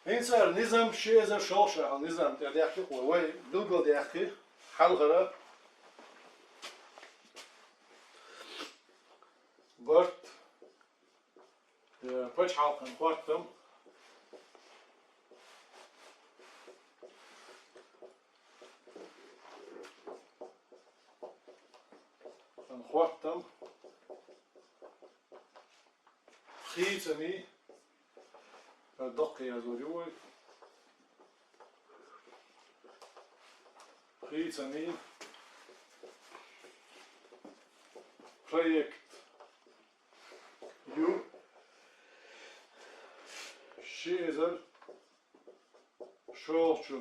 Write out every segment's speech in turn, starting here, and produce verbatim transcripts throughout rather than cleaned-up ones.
ХӀинца ара низам ши эзар шолгӀа шера хьалха низам тӀедаьккхи-кх вай, вай билгалдаьккхи хьалхара барт, э, пачхьалкхан хоттам, хоттам, хийцамий, доккха язор ю вай, хийцамий проект ю ши эзар шолгӀача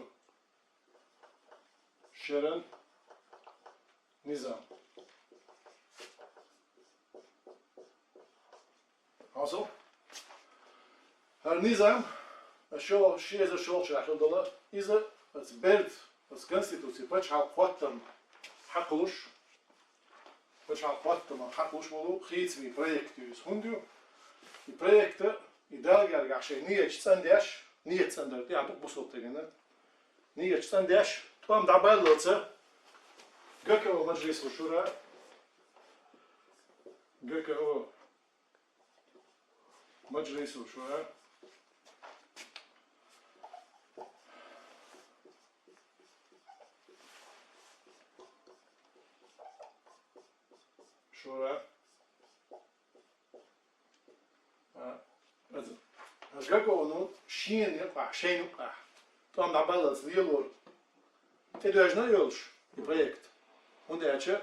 шеран низам. Хьовсал? ХӀара низам, шо-, ши эзар шолгӀача шера хьалха дола, иза оцу берда, оцу конституци, пачхьалкхан хоттам хьакхалуш, пачхьалкхан хоттам хьакхалуш волу хийцамий проект ю иза. ХӀунда ю? И проект, и Дала гергахь шайн нийяташ цӀандеш, нийят цӀандар тӀехь ду-кх бусалба стагана, нийяташ цӀандеш, тӀом дӀабаллалца, ГКО, Маджлису шура, ГКО, Маджлису шура, шура. А, аз, аз ГКО-но шена юкъахь, шайна юкъахь тӀом дӀабаллалц лелор тӀедоьжна а йолуш и проект. ХӀунда аьлча,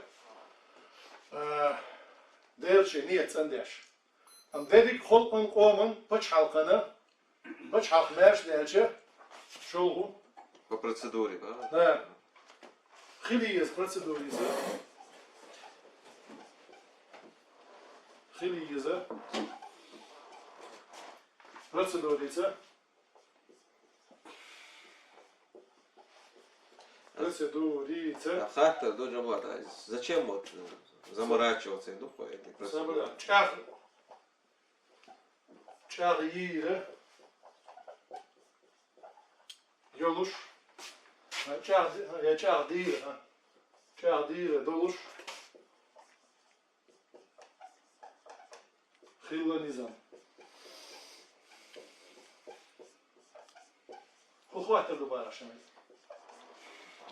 а, Делан шен нийят цӀандеш. Амма дерриг халкъан, къоман, пачхьалкхана, пачхьалкхан маьрша даьлча, шолгӀа. По процедуре, да? Да. Хила еза процедурица. Хила еза процедурица. Процедурица. А хаттар ду, Джамбулат, а зачем вот, э, заморачиваться, ду, по этой процедуре? ЧӀагӀ, чӀагӀ йийр йолуш, а, чӀагӀ ди-, а, я чӀагӀ дийр, а, чӀагӀ дийр долуш хилла низам. ХӀун хаттар ду бара шуна?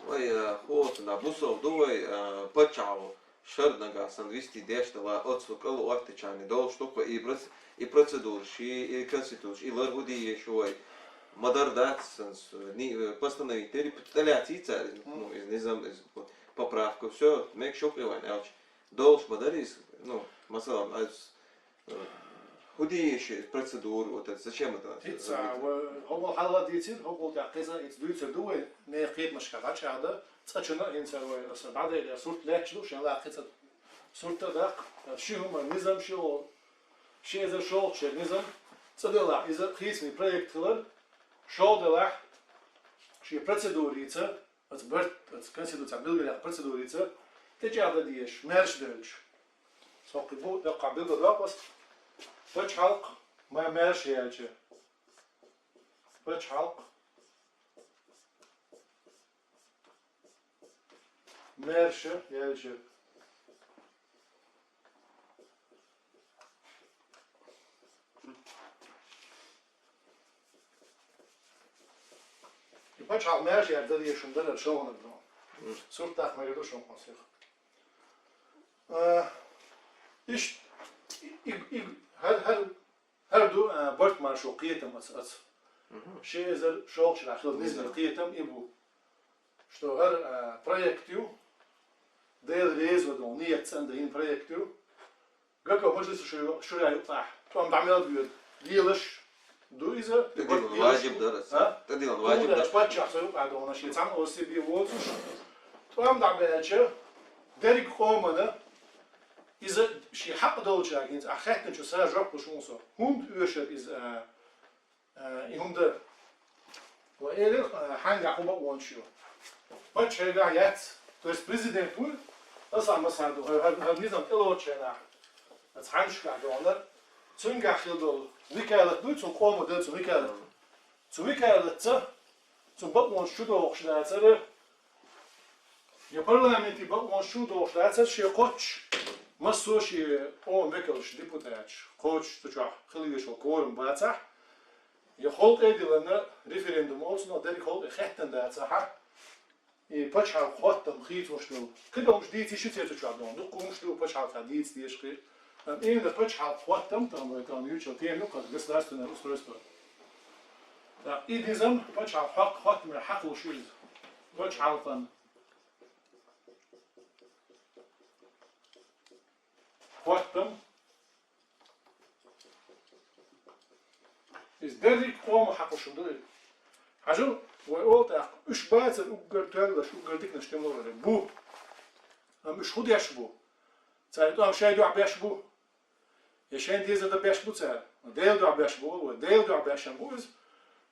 Вай, э, хӀун цунах бусалба ду вай, э, паччахьо шар нагахь санна вести деш дала, оцу кӀал оттачарна долуш ду-кх и проц-, и процедураш, и, и конституци, и лар хӀун де еза шу вай? Ма-дарра дац санна, ни-, э, постановить дерг, тӀелаьцна цара, ну, иза низам, иза поправка, всё, мегаш ю-кх и вайна аьлча. Долуш ма дара иза, ну, масала, аз, э, хӀун де еза ши процедура, вот это, зачем это? ХӀинца, ва-, хӀокхул хьалха дийцира, хӀокхул тӀехь кхуза иза дуьйцур ду вай, нехан кхетамашкахь дӀачӀагӀдан, цкъачунна а хӀинца вай аса дӀадайла сурт лаьтташ ду, шен лакха кхуза сурт а даккха, ши хӀума низам ши о, ши эзар шолгӀачу шеран низам, цӀа делахь иза хийцамийн проект хилар, шолгӀа делахь, шен процедурица, оцу барт, оцу конституцехь билгалъяьхна процедурица тӀечӀагӀдан дезаш, маьрша девлча. Со кхин бу даккхахь билгалдоккху ас. Пачхьалкх ма-, маьрша яьлча. Пачхьалкх маьрша яьлча. И пачхьалкх маьрша яьлча дан дезаш хӀума дара шолгӀаниг ду. Сурт даккха мегар ду шуна хьо сиха. А, иштта, и, и, и, хӀара, хӀара, хӀара ду, а, барт-маршо кхетам аса, аса. Ши эзар шолгӀачу шарахь хилла низаман кхетам и бу. Что хӀара, а, проект ю, Дела реза ву долу нийят цӀандан йина проект ю. ГКО Маджлису шу-, шура юкъахь тӀом дӀа мел доьду, лелаш ду иза, тӀедиллина важиб дара аса. А? ТӀедиллина важиб дара. Паччахь со юкъахь догӀуш, шен цхьана о себе воцуш, тӀом дӀабаьлча, дерриг къомана иза шен хьакъ долчаьрга хӀинца ахь хаьттинчу сара жоп луш ву со. ХӀунда оьшура иза, а, Э, и хӀума дар. Ва элира, э, хьаьнгахь хӀума а вонаш ю. Паччахьегахь яц, то есть президент вуй, аса а масал ду, хӀара, хӀара, хӀара низам тӀелоцучу хенахь, аса хьаьнашкахь догӀунара, цуьнгахь хила долу викалат дуй, цуьнан къомо делла цуьнан викалат. Цу векалатца, цу бакъонаш чу дохуш дацара, я парламенте бакъонаш чу дохуш дацара шен кхоччуш, массо а шен къоман векалш, депутаташ, кхоччуш цу чохь хила везаш корам бацахь, я халкъе диллина референдум олу цунах, дерриг халкъе хеттина дацахь, и пачхьалкхан хӀоттам хийцалуш долу. Кхидолуш дийца йиш ю церан чохь долу. Дуккха хӀумаш ду пачхьалкхан дийца дезаш кхин. Амма именно пачхьалкхан хӀоттам, тахана вай тахана юьйцуш тема ю кхуза государственное устройство. ТӀаккха и низам пачхьалкхан хӀотт-, хӀоттаме хьакхалуш ю иза. Пачхьалкхан хӀоттам. Иза дерриг къоман хьакхалуш ду иза. Хьажал, вай олу тӀаккха, уьш бацара уггар тоьлларш, уггар диканаш тӀемалора бу. Амма уьш хӀун деш бу? Цара тӀом шайн дуьхьа беш бу? Я шайн дезар дан беш бу цара? Делан дуьхьа беш бу, олу вай. Делан дуьхьа беш ма бу иза.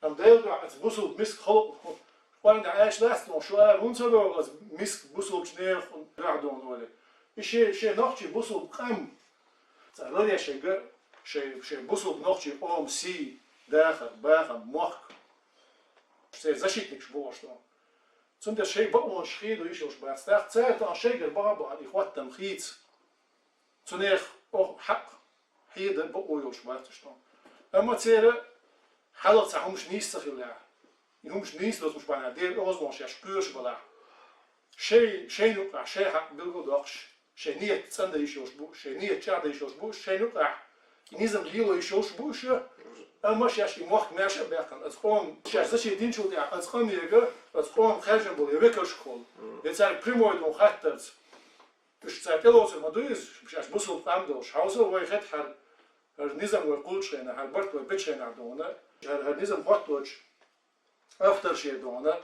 Амма Делан дуьхьа, аса бусулба миска халкъ, къоьнда Ӏаш лаьцна, шу ара хӀунда ца догӀу, аса миска бусулбачу нехан дуьхьа догӀу олий. И шен, шен нохчий бусулба къам. Цара ларъеш ерг шайн, шайн бусулба нохчий къоман сий, дахар, бахам, мохк. Церан защитникаш бу уьш тӀом. Цундела шайн бакъонаш хийца йиш йолуш бац. ТӀаккха цара тӀом шайгара бахьа а бахьана и хӀоттам хийца. Цунах оха хьакъ хьеда бакъо йолуш бац уьш тӀом. Амма церан хьалха цхьа хӀумаш нийса ца хилла, и хӀумаш нийса доцуш бахьана, Делан оьзда хӀуманаш еш кхоьруш балахь, шайн, шайна юкъахь шайн хьакъ билгал а доккхуш, шайн ният цӀандан йиш йолуш бу, шайн ният чӀагӀдан йиш йолуш бу, шайна юкъахь и низам лело йиш йолуш бу уьш, амма шаьш и мохк маьрша а баьккхина, аса къоман шаьш защита динчул тӀаьхьа, аса къам ега, аса къоман хаьржина болу я векалшкахула, я цаьрга прямой дун хаттарца. Уьш цара тӀелоцур ма ду иза, шаьш бусулба къам долуш. Хьовса вай хета хӀара, хӀара низам вай кхуллучу хенахь, хӀара барт вай бечу хенахь дуьйна, хӀара, хӀара низам хӀотточу авторша дуьйна,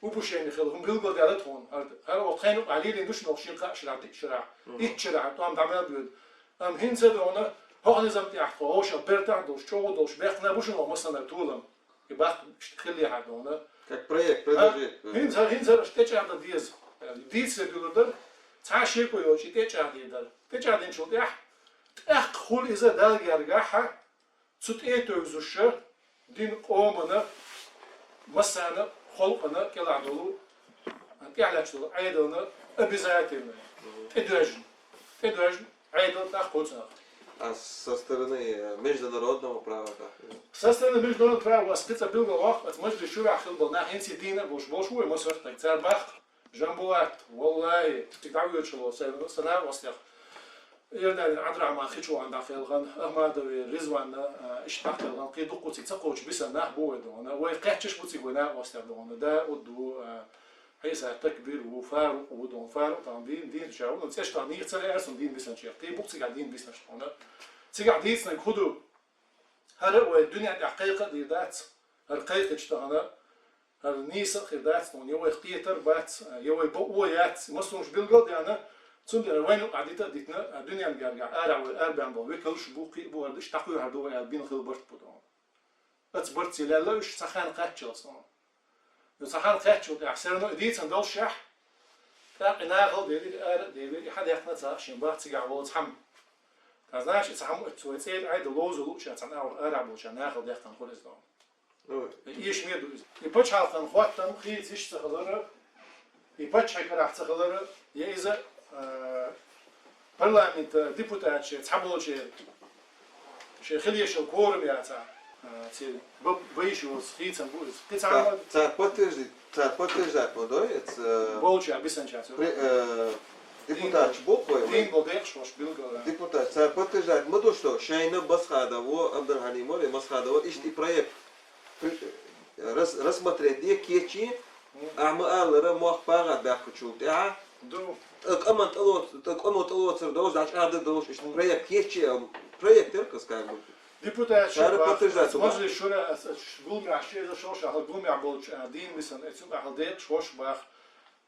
Упушени хила хӀума билгалдаьлла тхуна, хӀара, хӀара оцу тхайна юкъахь лелийна ду шуна оха шина кхаа шарахь, диъ шарахь, итт шарахь тӀом дӀа мел доьду. Амма хӀинца дуьйна, хӀокху низам тӀехь тхо вовшах бертахь а долуш, чӀогӀа а долуш, баьккхина бу шуна оха массанхьа толам. И баккха иштта хиллехьара дуьйна. Как проект, а, предложить. ХӀинца, хӀинца иштта тӀечӀагӀдан деза. Дийцаре дуьллур дара, цхьа а шеко йоцуш и тӀечӀагӀдийр дара. ТӀечӀагӀдинчул тӀаьхьа, тӀаккха хуьлу иза Далла гергахь, цу тӀе а тевзаш, динан къомана, массарна а халкъана кӀелахь долу, тӀехь лаьтташ долу Ӏедална обязательно тӀедоьжна, тӀедоьжна Ӏедал тӀаккха хуьлу цунах. А со стороны, э, международного права как? Со стороны международного права аса кхин цкъа билгалваккха, аса Мажлис шурахь хила болу нах хӀинца дийна а болуш, болуш ву вай массо а стаг. Цара баккха, Жамбулат, валлахӀи, цига дӀавоьдуш волу сайн, сан накъостех. Эрдалин Ӏабдурахьман хи чу вахана дӀакхелхина, Ахмадови Ризванна, а, иштта дӀакхелхина, кхин дуккха цига ца кхочу бисина нах бу вай дуьйна. Вай кхаьчнаш бу цига вай накъостех дуьйна. Дауд ву, а, Ӏийса, Такбир ву, Фарукъ ву дуьйна. Фарукъ тахана дийна, дийна чӀагӀ ву, цӀераш тахана нийса ца лаьара суна дийна бисинчех. Кхин бу-кх цигахь дийна бисинарш дуьйна. Цигахь дийцинарг хӀун ду? ХӀара а вай дуьнен тӀехь кхайкха а дийр дац. ХӀара кхайкхича тахана, хӀара нийса а хир дац тхуна, я вайх кхетар бац, я вай бакъо яц, массо а хӀумаш билгал а деана, цундела вайна юкъахь дита а дитина, дуьнен гергахь арахь вай арабаьхна болу векалш а бу, кхин а бу, хӀара иштта дӀакхоьхьур ду вай аьлла бина хила барт бу тхуна. Оцу барт ца лелла уьш цхьа хан кхаччалц тхуна. Цхьа хан кхаьччул тӀаьхьа, все равно и дийцина доллушехь, тӀаккха и нахала а девира, и ара а девира, и хьан дехна ца а шен бац цигахь волу цхьамма. Ткъа знаешь, и цхьамма оцу вай цӀера Ӏайда ловза лууча цхьана агӀор арахь болча нахала дехкана хуьлу иза доху. Ой. И эшаме ду иза. И пачхьалкхан хӀоттам хийца йиш ца хилара, и паччахьан карахь ца хилара, я иза, а, парламентан депутаташ цхьаболчеран шайн хила еш йолу корам яцахь, а, церан ба-, бан йиш йоцу хийцам бу иза. Кхин цхьа Ца-, цара подтверждать, цара подтверждать ма дой, эц, э, болча бисанчаьрца. При-, э, депутаташ бу вай, вай. Дийна болу декъашхоша билгала. Депутат, цара подтверждать ма ду, что шайна Масхадова, Абдурахьимова, Масхадова, иштта и проект при-, рас-, рассмотреть де кечи, ахьа ма-аллара, мохк пагӀат баьккхачул тӀаьхьа, ду. ТӀа къаман тӀало-, тӀа къамо тӀалоцар долуш, дӀачӀагӀда долуш, иштта проект кечи, проект яра, как бы. Депутат цара подтверждать ма ду. Мажлис шура, ас, ас, гулмехь ши эзар шовшахьла гулмехь болчу, а, дийна бисана, эцу ахьа декъашхоша баха.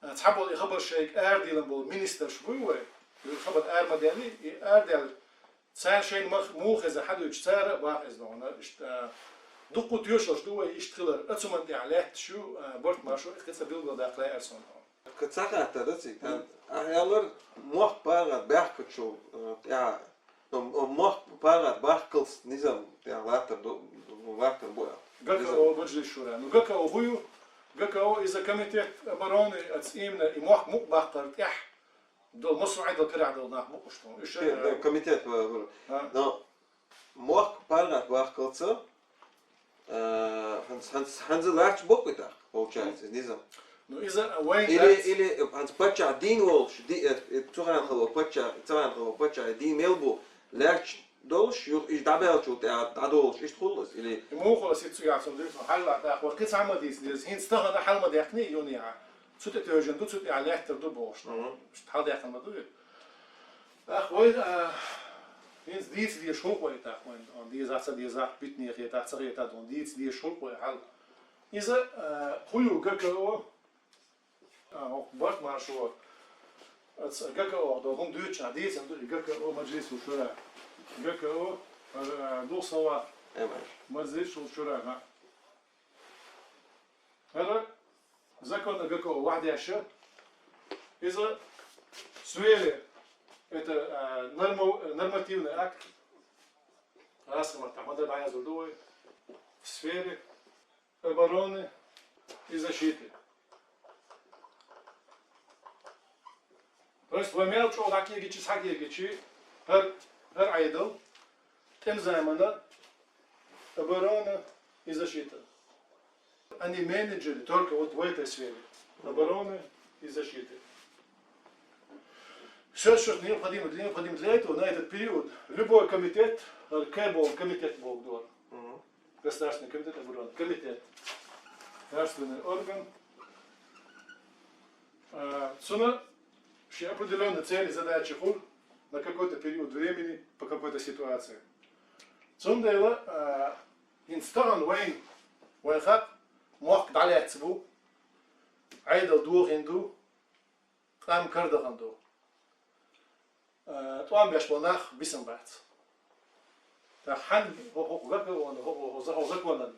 А, цхьаболу и хабар шайга арадийлан болу министраш буй вай? И хабар ара ма делли, и араделла. Цара шайна мах-, муха хеза хьадуьйчу, цара а баха иза дохуна. Иштта, а, дуккха тоьшаллаш ду вай иштта хилар. Ацуман тӀехь лаьтташ ю, а, барт маршо, и кхин цкъа билгалдаккха лаьара суна. Кхин цхьа хаттар дац и, тан, ахьа аьллар, мохк пагӀат баьхкачул, а, тӀехь, ну, мохк пагӀат бахкалц низам тӀехь латтар ду, латтар бу аьлла. ГКО, Маджлис шура. Ну, ГКО хӀу ю? ГКО иза комитет обороны, аца именно и мохк мукъабаккхар тӀехь долу массо а Ӏедал карахь долу нах бу уьш тхуна. Уьш, Те, э, да, комитет, э, А? Но мохк паргӀат ваккхалца, э, хьанз-, хьанз-, хьанза лаьтташ боккхуьйтахь, получается, иза низам. Ну, иза вайн Или, дац. Или, э, хьанз паччахь дийна волуш, ди-, э, э, цу хенахь хало паччахь, цу хенахь хало паччахь дийна мел бу, лаьтташ долуш, юха иза дӀабаьллачул тӀаьхьа дӀадолуш, иштта хуьлу иза, или? И муха аса цу яхь цунна дийцина, хьалла тӀаккха вай кхин цхьа ма дийцина, деза хӀинца тахана хьал ма даьккхина и юна яхьа. Цу тӀе тевжина ду, цу тӀе лаьттар ду бохуш. Мгм. Иштта хьал даьккхина ма ду и. ТӀаккха вай, а, хӀинца дийца дезаш хӀуллакх вай тӀаккха вайн, он деза, ца деза, битане хета, ца хета, он дийца дезаш хӀуллакх вай хьал. Иза, а, хӀу ю ГКО? А, хӀокху барт маршо, аца ГКО-х долу хӀума дуьйцучохь дийцина ду и ГКО Маджлисул шура. ГКО, а, двух словах. Э, марш. Маджлисул шура, ха. ХӀара закон о ГКО вахьдеш, иза в сфере, это, а, нормо-, нормативный акт, расхьа маттахь ма-дарра дӀаязлур ду вай, в сфере обороны и защиты. То есть вай мел чӀогӀа дӀакхайкхича, схьакхайкхича, хӀара, хӀара Ӏедал, тӀеман заманахь оборона и защита. Они менеджеры только вот в этой сфере обороны и защиты. Всё, что необходимо, необходимо для этого, на этот период, любой комитет, э, кхе боху комитет боху дора. Мгм. Государственный комитет обороны. Комитет. Государственный орган. А, цуьнан шен определённый цели, задачи хуьлу на какой-то период времени, по какой-то ситуации. Цундела, а, хӀинца тахана вайн, вайн хьакъ, мохк дӀалаьцна бу, Ӏедал дохийна ду, къам карадахана ду. Э, тӀом беш болу нах бисина бац. ТӀаккха хьан хӀо-, хӀокху ГКО-на, хӀо-, хӀо-, хӀо-, хӀо-, законан,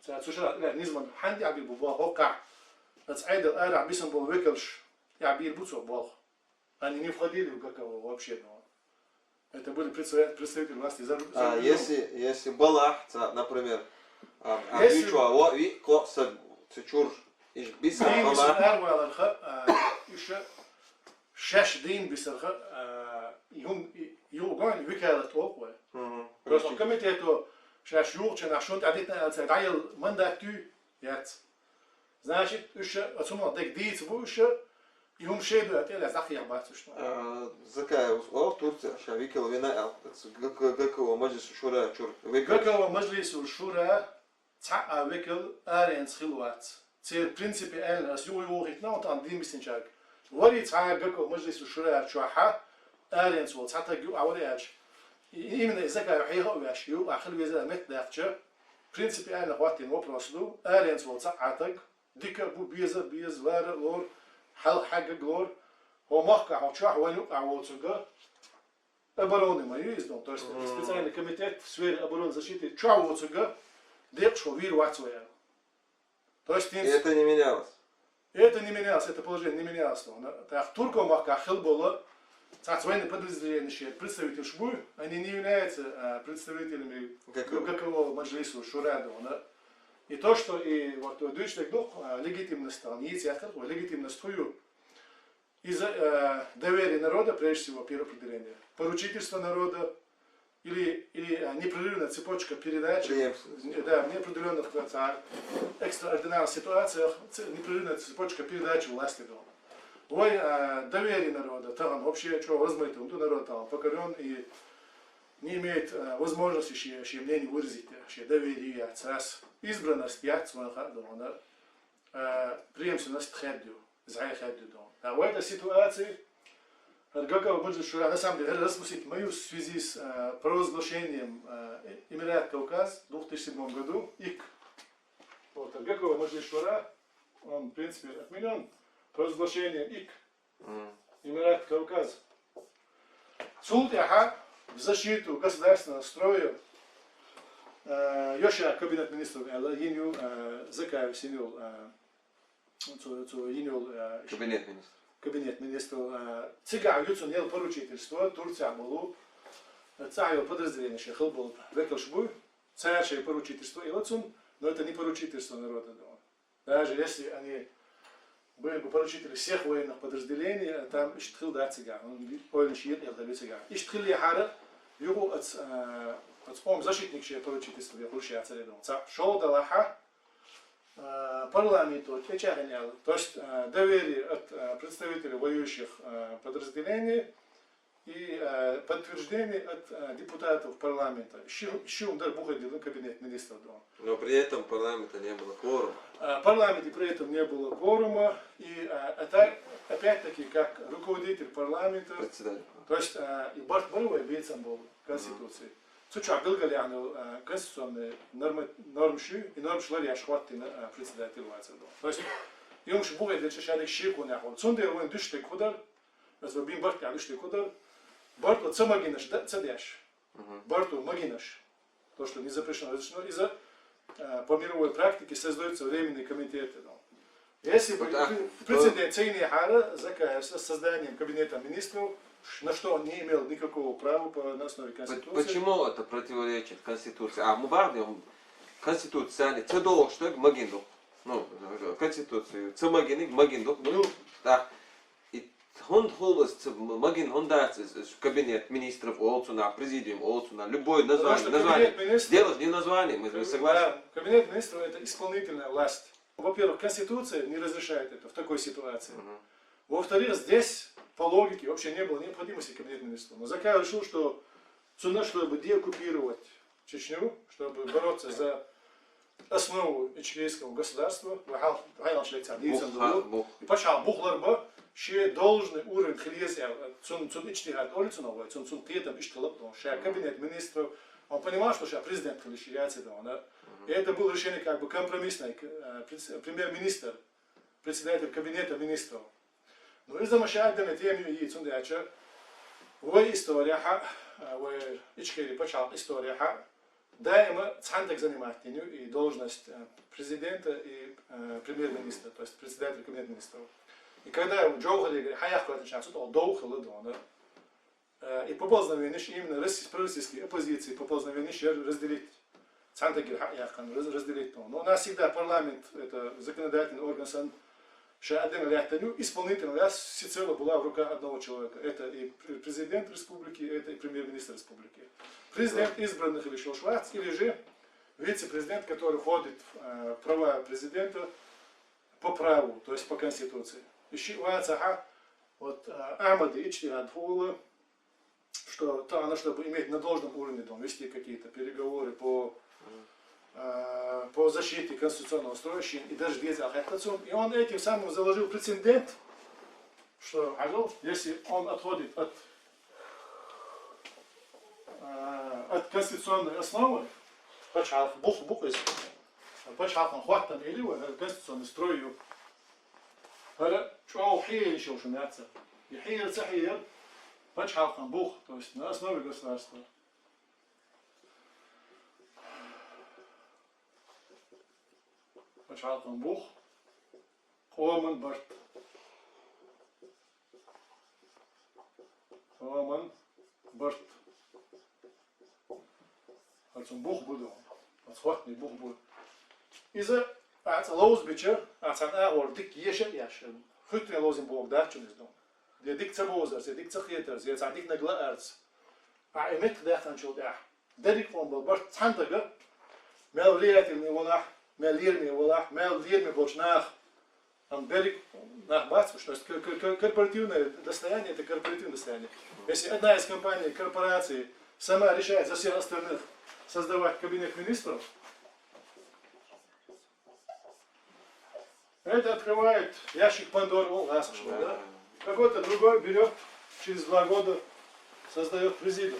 цара цу шарахь тӀехь низаман хьан тӀехь бийр бу боху хӀокхахь, аца Ӏедал арахь бисина болу векалш тӀехь бийр бу цо боху? Они не входили в ГКО вообще, но это были представ-, представители власти за ру-, за А, рубежом. Если, если балахь, ца, например, а, а Если дуьйцу а, во, ви, ко, са, ца чур, иш бисина Дийна бисина балахь. Арваларха, а, иша Шаьш дийна бисарха, а, и хӀума, и, юха гойн викалат олу вай. Мгм. Просто Почти. Комитето шаьш юхучу нах шун тӀе дитина аьлла, цара дӀаелла мандат дуй, яц. Значит, уьш оцунах дерг дийца бу уьш, и хӀума шеду аьлла, тӀе лаьцна дӀакхехьа бац уьш. А, Закаев олу Турция, ша викал вина аьлла, ГК, ГКО Маджлису Шура чур. Викал. ГКО Маджлису Шура цхьа а векал аренца хилла вац. Церан принципе аьлла, ас юха юхахӀиттина, тахана дийна бисинчаьрга. Вари цхьа а ГКО Маджлису Шурара чохь аренца волу цхьа таг ю, а вари аьлча. И, именно и Закаев хьеха а веш, ю, а хила веза метта даьккхича, принципе аьлла хӀоттийна вопрос ду, аренца волу цхьа а таг, дика а бу, беза а беза, лара а лору, хьал хьаьггаг лору, хӀо махкахь, хӀо чохь вайн юкъахь воцурга, Обороны ма ю иза, то есть Мгм. Специальный комитет в сфере обороны и защиты чохь воцурга декъаш хӀо вийр вац вай аьлла. То есть И это не менялось. И это не менялось, это положение не менялось. Но, да, так, турко махкахь хила болу, цхьацца военный подразделение шен представительш буй, они не являются, а, представителями ГКО. ГКО Маджлису Шура, да. И то, что и вот дуьйцург ду, а, легитимность там, не яхар, легитимность хӀу ю, Из-за, э, доверия народа, прежде всего, первое определение. Поручительство народа или, или, э, непрерывная цепочка передач. Преемственность. Да, в неопределённых, э, ца-, экстраординарных ситуациях ц-, непрерывная цепочка передачи власти дома. Вай, э, доверие народа, там вообще чё возьмёт, он народ там покорён и не имеет, э, возможности ши, ши мнение выразить, ши доверие, цас избранность, я, свой хат, да, э, преемственность хедю, зай хедю, да. А в этой ситуации ГКО Маджлис Шура, на самом деле, распустить мою в связи с, э, провозглашением, э, Эмират Кавказ в двух тысячи седьмом году, ик. Вот, ГКО Маджлис Шура, он, в принципе, отменён провозглашением ик. Мгм. Эмират Кавказ. Цул тӀаьхьа в защиту государственного строя, э, йо ша кабинет министров аьлла, йина ю, э, Закаев йина йолу, э, цу, цу йина йолу, э, Кабинет министров. Кабинет министров, э, цигахь ю цунна яла поручительство, Турцехь болу, э, цхьа йолу подразделение шен хила болу векалш буй, цара шайн поручительство йила цунна, Но это не поручительство народа, да. Даже если они были бы поручители всех военных подразделений, а там иштта хилла дац цигахь, ну, ойла йича, ел хилла дац цигахь. Иштта хилла яхьара, юха оцу, а, оцу къоман защитникийн поручительство яхуш яцара, да. Цхьаъ шолгӀа делахь, а, парламенто тӀечӀагӀйина аьлла. То есть, а, доверие от, а, представителей воюющих, а, подразделений и, а, подтверждение от, а, депутатов парламента. Ши, ши хӀума дара бухе диллина кабинет министров, да. Но при этом парламента не было кворума. А, в парламенте при этом не было кворума, и, а, а так, опять-таки, как руководитель парламента, председатель. То есть, а, и барт бара вай бийцам болу Конституции. Цу чохь билгалъяьхна йолу, а, конституционный норма, нормаш ю, и нормаш ларъеш хӀоттийна, а, председатель вацара. То есть, и хӀумаш бухе диллича шадерг шеконехь волу. Цундела вайн дуьстург хӀун дара, аса бин барт тӀехь дуьстург хӀун дара, барто ца магийнарш дан ца деш. Барто магийнарш. То, что не запрещено, разрешено, иза, а, по мировой практике создаются временные комитеты, да. Если бы прецедент ца йинехьара, Закаев, с созданием кабинета министров, на что он не имел никакого права по, на основе Конституции. Почему это противоречит Конституции? А, ма бахьана, Конституци ца догӀуш дерг магийна ду. Ну, Конституци ца магийнарг магийна ду. Ну, да. И хӀунда хул иза ца магийна, хӀунда дац иза, иза кабинет министров олу цунах, президиум олу цунах, любой название, название. Дело же не в названии, мы же согласны. Да, кабинет министров — это исполнительная власть. Во-первых, Конституция не разрешает это в такой ситуации. Во-вторых, здесь, по логике, вообще не было необходимости кабинет министров. Но Закаев решил, что цунна, чтобы деоккупировать Чечню, чтобы бороться за основу ичкерийского государства, вай хьалха, хьалха лекцехь дийцина ду. И пачхьалкхан бух ларбан, шен должный уровень хила еза аьлла, цун, цун иджтихӀад олу цунах вай, цун, цун кхетам иштта хилла, потому что ша кабинет министров, он понимал, что ша президент хила йиш яц, да. И это было решение как бы компромиссное, к-, э, пред-, премьер-министр, председатель кабинета министров. Ну, иза ма ша отдельная тема ю, и цундела аьлча, вай историяхь, а, вай Ичкери пачхьалкхан историяхь, даима цхьана дага занимать дина ю и должность, э, президента и, э, премьер-министра, то есть председатель кабинета министров. И когда Джовхарегара хьаяьккхина, ша цу тӀехь дов хилла, да. Э, и поползновениш именно российс-, пророссийской оппозиции, поползновениш яра разделить. Цхьана дагара хьа а яьккхина, раз-, разделить. Но у нас всегда парламент — это законодательный орган, сан ша отдельно лаьттина ю, исполнительная власть всецело была в руках одного человека. Это и пр-, президент республики, это и премьер-министр республики. Президент избранный хила йиш йолуш вац, или же вице-президент, который входит в, э, права президента по праву, то есть по Конституции. И шиъ вацахь, вот, э, Ахьмадан иджтихӀад хӀун хилла, что то она, чтобы иметь на должном уровне, там, вести какие-то переговоры по, э, по защите конституционного строя, и даже деза хетта цунна. И он этим самым заложил прецедент, что, а, если он отходит от, э, от конституционной основы, пачхьалкхан бух бу иза. Пачхьалкхан хӀоттам или вай, конституционный строй ю. ХӀара чӀогӀа хьеха йиш йолуш ю маьццара. И хьехар ца хьехар, пачхьалкхан бух, то есть на основе государства. Пачхьалкхан бух, къоман барт. Къоман барт. Оцун бух бу ду. Оцу хӀоттаман бух бу. Иза ахь цкъа ловзабича, ахь цхьана агӀор дика еша а еш, хуьттуьнан ловзийна бохург дац шуна иза ду. Я дика ца бовзарца, я дика ца хетарца, я цхьа дика наг лаарца. Ахь и меттах даьккхинчул тӀаьхьа дерриг къоман болу барт цхьана дага, мел влиятельный валахь, мел лераме валахь, мел лераме болчу наха. Там берриг нах бац уьш, то есть к-, к-, к-, корпоративное достояние — это корпоративное достояние. Если одна из компаний, корпораций сама решает за всех остальных создавать кабинет министров, это открывает ящик Пандоры, о, ласашка, да? Какой-то другой берёт, через два года создаёт президиум.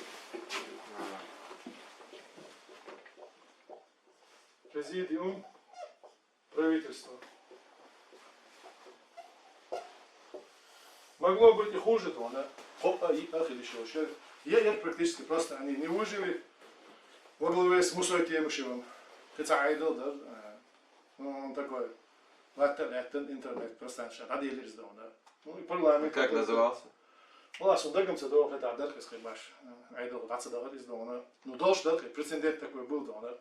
Президиум правительства. Могло быть и хуже, то она. Хоп, а, и, ах, или ещё, ещё. Я, я практически просто, они не выжили во главе с Мусой Темушевым. Хотя Айдол, да, э, ну, он такой. Латта, латта, интернет, просто ша, надо или издавна. Ну, и парламент. Как назывался? Ну, а сундагам ца дохе, да, дальше, скажем, баш, э, Айдол, да, ца дохе, издавна. Ну, долш, да, прецедент такой был, да.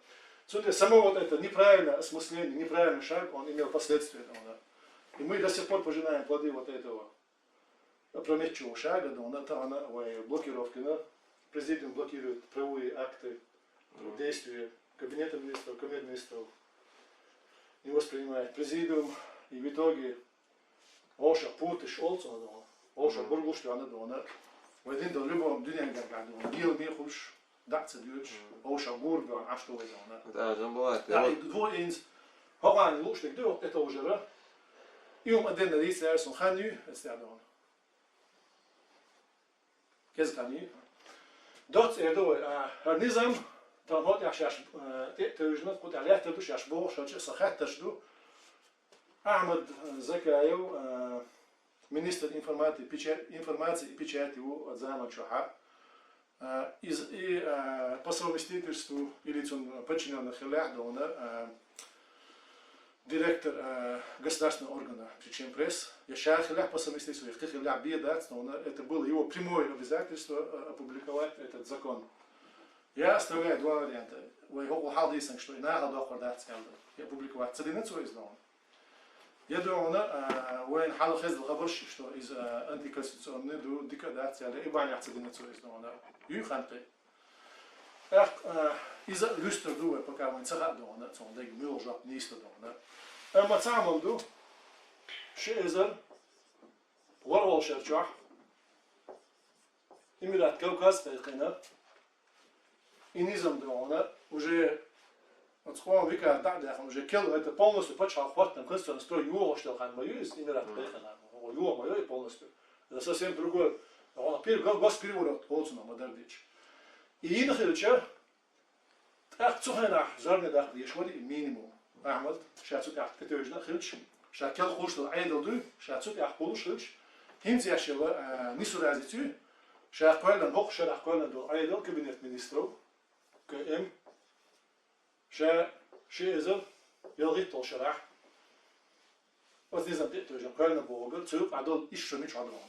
Цудо само вот это неправильное осмысление, неправильный шаг, он имел последствия, да, да. И мы до сих пор пожинаем плоды вот этого опрометчивого шага, да, да, да, ой, блокировки, да. Президиум блокирует правовые акты, действия Кабинета министров, Кабинет министров не воспринимает президиум, и в итоге оша путыш олцо, да, оша бургуш, да, да. Вай дин да любом дунен гар, да, да. Дел ми хуш, да, ца дюч, оша гур, да, а что вы, да. Да, жан бывает. Да, и двое инс, хоган луш, да, это уже, да. И ум один на рейс, я сон ханю, это, да. Кезгани. Доц эрдо, а, хар низам, там вот я щас, э, те, те уж на куда лет, ты душ, щас бог, щас, щас, хат, ты жду. Ахмад, э, Закаев, э, министр информации, печа-, информации и печати у Адзама Чуха. Э, из, и, э, по совместительству или цун подчинённых хилях, да, он, э, директор, э, государственного органа Чечен Пресс. Я ща хилях по совместительству, я хилях бедац, но он, это было его прямое обязательство, э, опубликовать этот закон. Я оставляю два варианта. Вай хокол халдейсан, что и на халдох вардац, я опубликовать. Цадина цо из, да, он. Я думаю, она, э, вайн хал хезл хабарш, что из, э, антиконституционный ду дикадация, да, и баня цадина цо из, да, он. Ю ханты. Эх, э, из люстр ду, пока вайн цаха, да, он, цон даг мюл жоп ниста, да, он. Эмма цамам ду, ши эзер, варвал шерчах, Эмират Кавказ кайкайна, и низам да, он, уже, вот скоро века, да, да, уже кел, это полностью почал хватным, конституционный строй, юго, что хан мою из Эмират кайкайна, юго мое и полностью. Это совсем другой. Он пер-, го-, госпереворот, олцуна, Мадардич. И инхилча, так, цухайна, зорна, да, ешвали минимум. Ахмад, ща цу тях тетёжна хилч, ща кел хулш дол айдал ду, ща цу тях хулш хилч. Хинц яшева, э, несуразицу, ща квайлан, хох шарах квайлан дол айдал Кабинет министров, К М, ща ши эзер, ялгит тол шарах. Вот низам те тоже, квайлан бога, цук адол ишшо мич адол.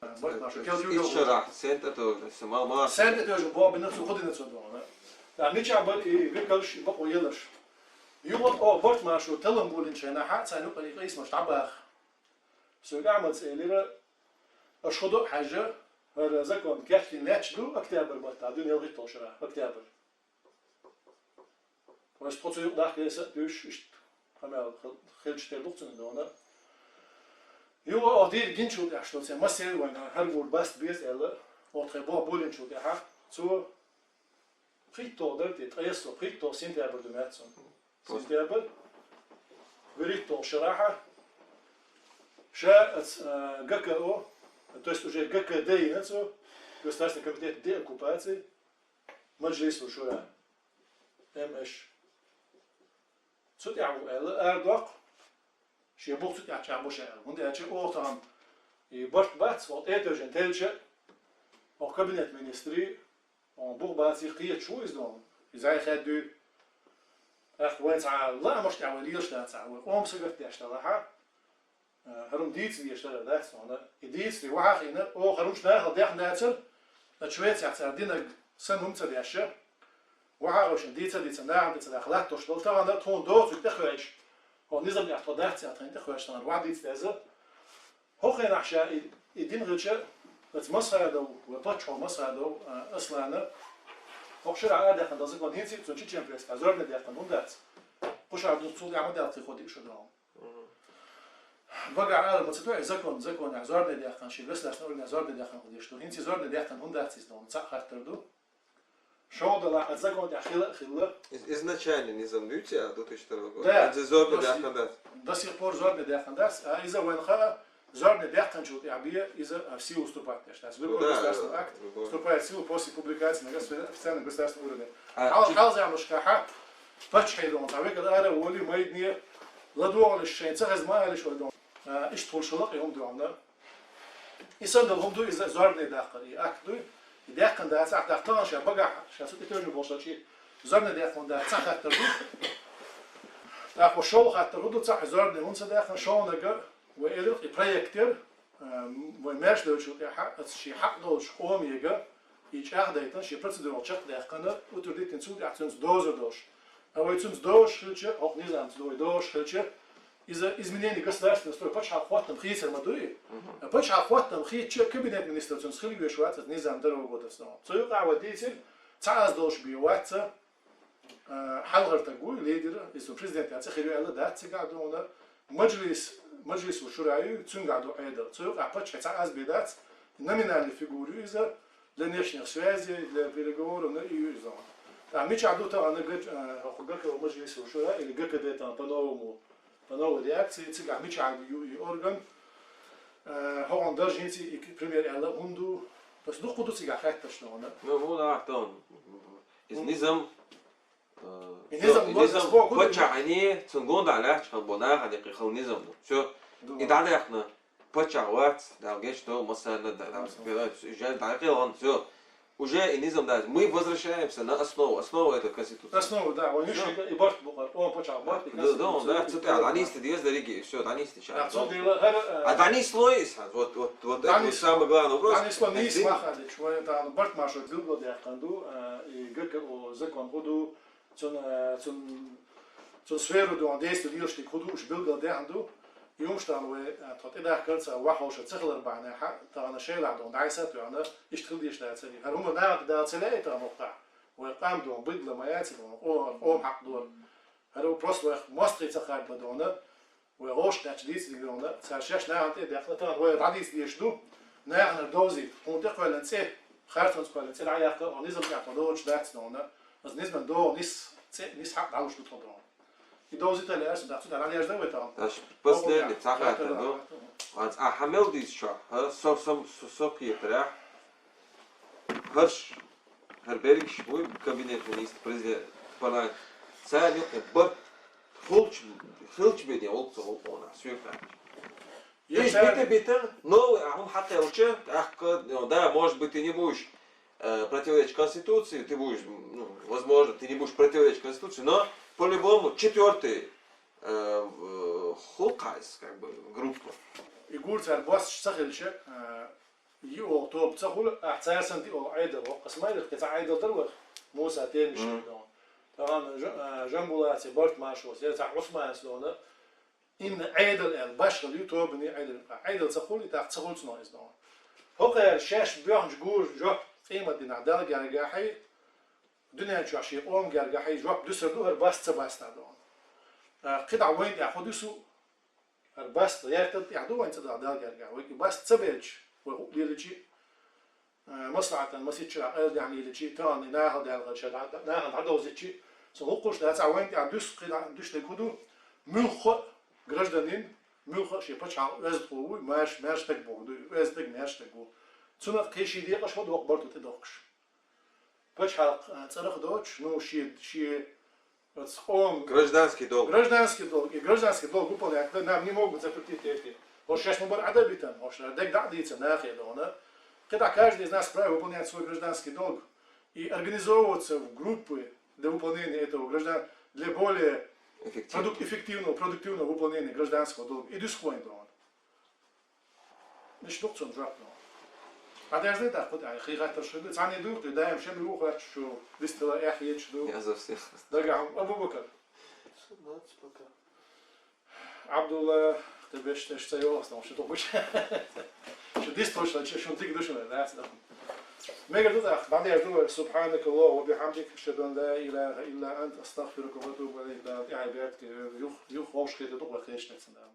Бат нашу, кел ю ишшо ра, сент это уже, сама, ма. Сент это тоже, бо бина цу, ходи на цу дол, да. Да, мич абар и векалш, и бо оелаш. Ю вот о, бат нашу, телом булин чена, ха, ца, ну, и, и смаш табах. Всё, гамац элира, аш ходо хажа, ра закон кяхтин лячду, октябрь бат, а дун ялгит тол шара, октябрь. Просто хоцу юкъ дахкеса дюш ишт, хамял хил-, хилчтер лукъцун дона. Ю, о, дир гинчул тяхтоце, масел вайна, хар гур баст без эла, о, тхе бо болинчул тяха, цу хитто дерти, тхесло, хитто сентябрь думяцун. Сентябрь, виритто шараха, ша, э, Г К О, то есть уже Г К Д и нацу, Государственный комитет деоккупации, Маджлису шура, М Ш. Цу тяху эла, ардох, ши бух цу тях чабуша эла. Хунда яча охтан, и барт бац, вот это же тельча, о кабинет министри, он бух бац, и хия чу из дом, и зай хадду. Ах, вайн ца, ла, может, я валил, что ца, ом сагат, я что, ла, ха? Э, харум дийцар еш дара дац, он, и дийцари вахахина, о, харумча нахал дехна дацар, на Швеция цар динаг сан хумца дяша. Вахахошин дийцар, дийцар, нахал дийцар, нахал латтош дол, тагана тхун доцу тӀехвеш. О, низам яхт дац, я тхан тӀехвеш, тагана вах дийц деза. Хохен ахша и, и дин гылча, эц масхадов, ва пачхо масхадов, а, Аслана. Хохшир а дехна дазык вон хинци, цун Чечен Пресс, а зорна дехна, ну дац. Куша дус цул яма дял ци ходи шо дал. Бага ала мацатуай закон, закон, а зорна дехна, ши государственный орган, а зорна дехна ходи шо. Хинци зорна дехна, ну дац из дал, ца хаттар ду. Шо дала, а закон я хила, хила. Из-, изначально низам дюйте, а, до тысяча второго года. Да. Из зорна дехна дац. До сих пор зорна дехна дац, а из-за войнха зорна дехна чут я бия, из-за, а, в силу вступать, я считаю. Любой государственный акт вступает в силу после публикации на государ-, официальном государственном уровне. А, а, чуть- Халзамушка, ха, пачхайдон, а векал ара воли майдне, ладуалиш шайн, цахаз маалиш вайдон. А, иш тхул шалак, и хум дуамна. И сандал хум ду, из-за зорна дахкар, и акт ду, и дехна дац, а дахтан ша бага, ша су тоже болша чи, зорна дехна дац, ца хаттар ду. Так, о, шол хаттар ду, ца зорна, он ца дехна, шол нага, ва элих, и проектер, эм, ва между чу, я ха, ат ши хак долш, хом ега, и чах дайтан, ши процедура чак дехна, утвердить тен суд, я цунс доза долш. А вай цунца догӀуш хилча, хӀокху низамца ду вай догӀуш хилча, иза изменение государственного строя, пачхьалкх хоттам хийцар ма дуй? Мгм. А пачхьалкх хоттам хийцча, кабинет министров цунца хила везаш вац иза низам доработать деш. Цу юкъахь вай дийцира, цхьа аз долуш бен вац, а, хьалхара стаг вуй, лидер, иза президент ян цӀе хир ю аьлла дац цигахь дуьйна, мажлис, мажлису шура ю, цуьнгахь ду Ӏедал. Цу юкъахь паччахьан цхьа аз бен дац, номинальный фигура ю иза, для внешних связей, для переговоров, ну, и ю иза. ТӀаккха мичахь ду тахана Гач-, а, хӀокху ГКО мажлису шура или ГКД там по-новому, по новой реакции, цигахь мичахь ю и орган, а, хӀокхуьнан даржинца и пример аьлла хӀунда ду, бес дуккха ду цигахь хаттарш тахана. Ну, вон ахь тахана. Иза низам, э, И всё, низам и вон низам, ас боху, паччахьан, цунна гонах лаьтташ хила болу нахана юкъахь хила низам ду. Всё. Ду. И дӀадаьккхина, паччахь вац, Дала гечдойла массарна, да, да, Массарна. Жен дӀакъелхина, всё. Уже и низам дац. Мы возвращаемся на основу. Основа — это Конституция. Основа, да, вай Всё. Нуьшка и барт бу-кх, он паччахь барт, и Да, да, Конституция. Да, цу тӀехь дӀанийсти деза дерриге, и всё, дӀанийсти ша. Да, цу дела, хӀара, э, А дӀанийсло иза, вот, вот, вот это вот самый главный вопрос. ДӀанийсло нийса Дин- мах аьлча, вай тахана барт маршо билгалдаьккхина ду, э, и ГКО закон хӀун ду, цун, э, цун, цун сферу ду, действие лелаш дерг хӀун ду, уьш билгалдаьккхина ду. И хӀумаш тахана вай, э, тхо тӀедахкарца ваххьалша ца хилар бахьанехь, тахана шайлахь ду, дӀасатоьхна, иштта хила дезаш дацара. ХӀара хӀума нахана тӀе дала ца лаьий тахана хӀокхахь. Вай къам ду, быдло ма яц ду, къо-, къоман хьакъ ду. ХӀара просто вай мостагӀий ца кхаьбна ду, вай гӀош кхаьчча дийцарг ду, цара шаьш нахана тӀе а даьккхина, тахана вай дӀадийца дезаш ду, нахана довзийта, хьуна тӀекхоьллина цӀе, харцонца кхоьллина цӀе дӀаяккха, оха низам тӀехь тхо доцуш дац ду, аса низаман догӀу нис цӀе, нис хьакъ дӀалуш ду тхо ду. И довзийта лаьара, сан дахь цу тӀехь дӀадерзадо вай тахана. Аш последний ца хаттар ду. Ванц а хьан мел дийцачохь, хӀа, со, со, со, со кхетарехь. ХӀорш, хӀара берригаш вуй кабинет министр, президент, парламент, царна юкъе барт хилча, хилча бен гӀуллакх ца гӀуллакхонах, соьга хаьттича. Я И цара бита, бита, новый а хӀума хьакхаьлча, тӀаккха, ну, да, может быть, ты не будешь, э, противоречить Конституции, ты будешь, ну, возможно, ты не будешь противоречить Конституции, но по-любому четвёртый, э, в-, хул кхайс, как бы, группа. И гур цара босташ ца хилча, э, ЙоьалгӀа тоба ца хуьлу, ахь цара санна тӀе оха Ӏедал, хӀокху Исмаилах тӀе цхьа Ӏедал дара вайх, Муса Темишев Мгм. дон. Тахана Жа-, а, Жамбулаца, Барт Машоца, я цхьа Ӏусманца дона, инна Ӏедал аьлла, башхалла ю тобане Ӏедал. Ткъа Ӏедал ца хуьлу, и тӀаккха ца хуьлу цунах иза дона. ХӀокхара шаьш боьхначу гур жоп къематдийнахь Далла гергахьий, дуьнен чохь шен къоман гергахьий жоп дуьсур ду хӀара баста ца баста дона. ТӀаккха кхидӀа вайна тӀехь хӀун дуьсу? ХӀара баста гӀертар тӀехь ду вайн цӀа Далла гергахь. Вай и баста ца белча, вай хӀуъа леличи, а, маслахьатан масийтта шарахь айладаьхьна леличи, тахана и нахала даьлла шарахь, нахана дӀадовзичи, со хӀукхуш дац, а вайн тӀехь дуьсу кхидӀа дуьсу дерг хӀун ду? Муьлхха а гражданин, муьлхха а шен пачхьалкх оьзда хӀу вуй, маьрш-, маьрша стаг боху дуй, оьзда стаг, маьрша стаг ву. Цунах кхин шен декъаш хӀун доху барто тӀедохкуш. Пачхьалкх, а, цӀарах доцуш, ну, шен, шен, оцу къоман Гражданский долг. Гражданский долг. И гражданский долг выполнять нам не могут запретить эти. ХӀорш шаьш ма бара Ӏадабитан, хӀорш дерг дӀа а дийца нахе дона. КхидӀа каждый из нас вправе выполнять свой гражданский долг и организовываться в группы для выполнения этого граждан-, для более Эффективно. продук-, эффективного, продуктивного выполнения гражданского долга. И дискуайн дона. Иштта ду-кх цунна жоп, ну. Ӏа дерзадий тӀаккха кху тӀехь, хи хаттарш хир ду, цхьаьна ду, кху даим шен ду, хаттарш шу дистала эхь ечу ду. Я за всех. Дагахь Абу-Бакар. Дац пока. Абдулла, кхин беш теш ца йогӀу ас, ну, шу ду гуча. Шу дисталуш лача, шун дика ду шуна, дац, да. Мегар ду тӀаккха, дӀадерза ду вай, سبحانك اللهم وبحمدك، أشهد أن لا إله إلا أنت، أستغفرك وأتوب إليك, да, тӀаьхьа бертке, юх, юх, вовш хир ду, вай хешнецна, да.